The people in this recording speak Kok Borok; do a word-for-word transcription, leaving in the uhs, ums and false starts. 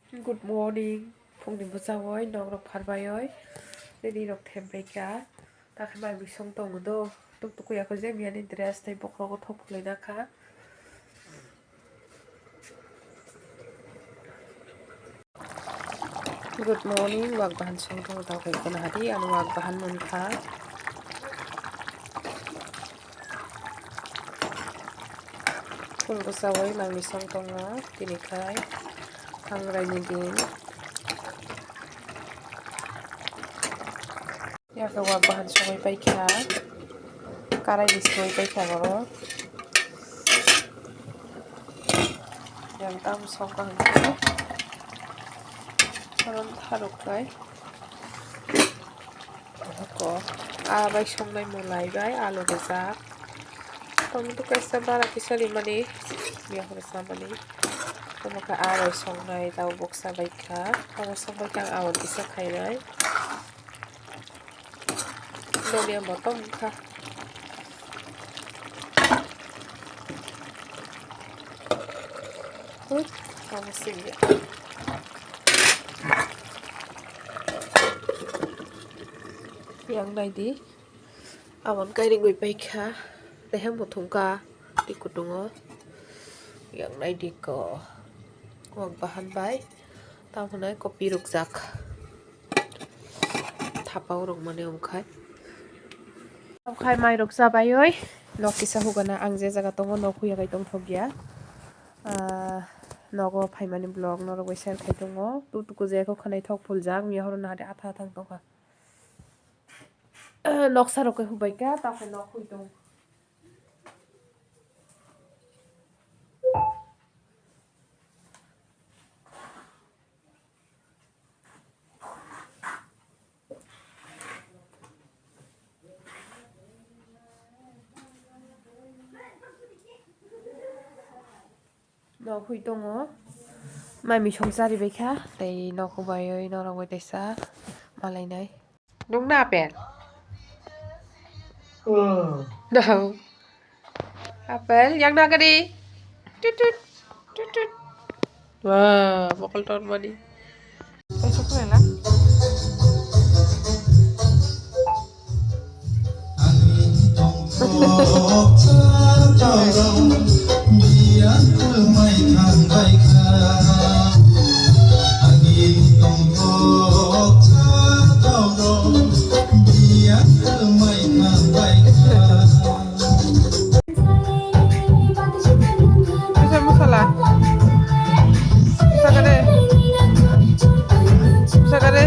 Good morning. Phungni bwchawi nok rok phar baiwi ready rok them bai kha. Takhe mai bisong tongo do. Tuk tuk ya ko je miyani dress tei bokhrogo thok phulai na kha. Good morning, wak bahan song tong tau kai kono hadi, ano wak bahan mun kha. Phung bwchawi mangni song tongo, tini khai hangrai ni din. Yakhe wak bahan songwi paikha, karai ni songwi paikha borok. Yang tam songkha hwnkhe soron tharuk khai. Ko, aa bai songnai mwlai bai alu rijak. Tomato kaisa bara kisa rimani, biyang rwchapmani. Omo khe aa bai songnai tabuk bwksa bai kha. Omo songbai khe ang alu kisa khainai. Noni ang bo tong kha. Hut, omo singya. Yang nai di. Aboni kairing bai paikha, tei hemo thungkha twi kutungo. Yang nai di ko. Wak bahan bai. Tamo hwnwi kopi rwkjak. Thapa o rwkmani omo khai. Omo khai mai rok chabaiwi nok kisa hugana ang je jaga tongo nok huya kai tongthokya. Ah, nogo phaimani vlog norok bai share khai tongo. Tuktuku je kho khwnaithok phuljak miya horo nahari atha atha wng tongkha. Noksa rok khe hubai kha, tamo khe nok hui tong. Nok hui tongo. Mai misong chari bai kha. Tei nok bai oi norok bai teisa malainai. Nung na apel? No. Apel yang na gadi. Tut tut. Tut tut. Wah, bokol ton mani. Kaisa khulai la. Kaisa masala. Sakade. Sakade.